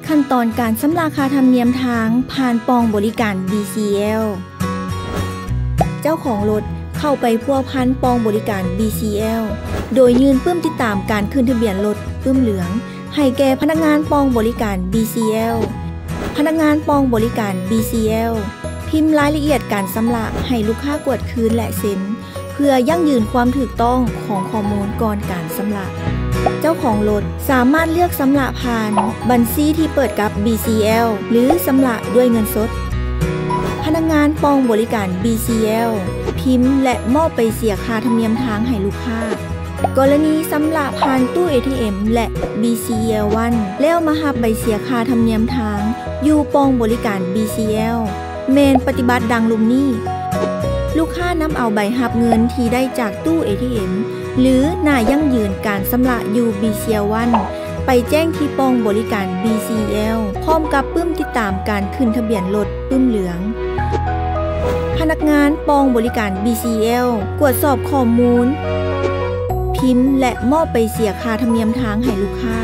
ຂັ້ນຕອນການຊຳລະຄ່າທຳນຽມທາງຜ່ານປ່ອງບໍລິການ BCL. ເຈົ້າຂອງລົດເຂົ້າໄປພົວພັນປ່ອງບໍລິການ BCL ໂດຍຍື່ນປຶ້ມຕິດຕາມການຂຶ້ນທະບຽນລົດ ປຶ້ມເຫຼືອງ ໃຫ້ແກ່ພະນັກງານປ່ອງບໍລິການ BCL. ພະນັກງານປ່ອງບໍລິການ BCL ພິມລາຍລະອຽດການຊຳລະໃຫ້ລູກຄ້າກວດຄືນ ແລະ ເຊັນ ເພື່ອຢັ້ງຢືນຄວາມຖືກຕ້ອງຂອງຂໍ້ມູນກ່ອນການຊຳລະ. ເຈົ້າຂອງລົດສາມາດເລືອກຊຳລະຜ່ານບັນຊີທີ່ເປີດກັບ BCL ຫຼື ຊຳລະດ້ວຍເງິນສົດ. ພະນັກງານປ່ອງບໍລິການ BCL ພິມ ແລະ ມອບໃບເສຍຄ່າທຳນຽມທາງໃຫ້ລູກຄ້າ. ກໍລະນີຊຳລະຜ່ານຕູ້ ATM ແລະ BCL One ແລ້ວມາຮັບໃບເສຍຄ່າທຳນຽມທາງຢູ່ປ່ອງບໍລິການ BCL ແມ່ນປະຕິບັດດັ່ງລຸ່ມນີ້: ລູກຄ້ານຳເອົາໃບຮັບເງິນທີ່ໄດ້ຈາກຕູ້ ATM ຫຼື ໜ້າຢັ້ງຢືນການຊຳລະຢູ່ BCL One ໄປແຈ້ງທີ່ປ່ອງບໍລິການ BCL ພ້ອມກັບປຶ້ມຕິດຕາມການຂຶ້ນທະບຽນລົດ ປຶ້ມເຫຼືອງ. ພະນັກງານປ່ອງບໍລິການ BCL ກວດສອບຂໍ້ມູນ ພິມ ແລະ ມອບໃບເສຍຄ່າທຳນຽມທາງໃຫ້ລູກຄ້າ.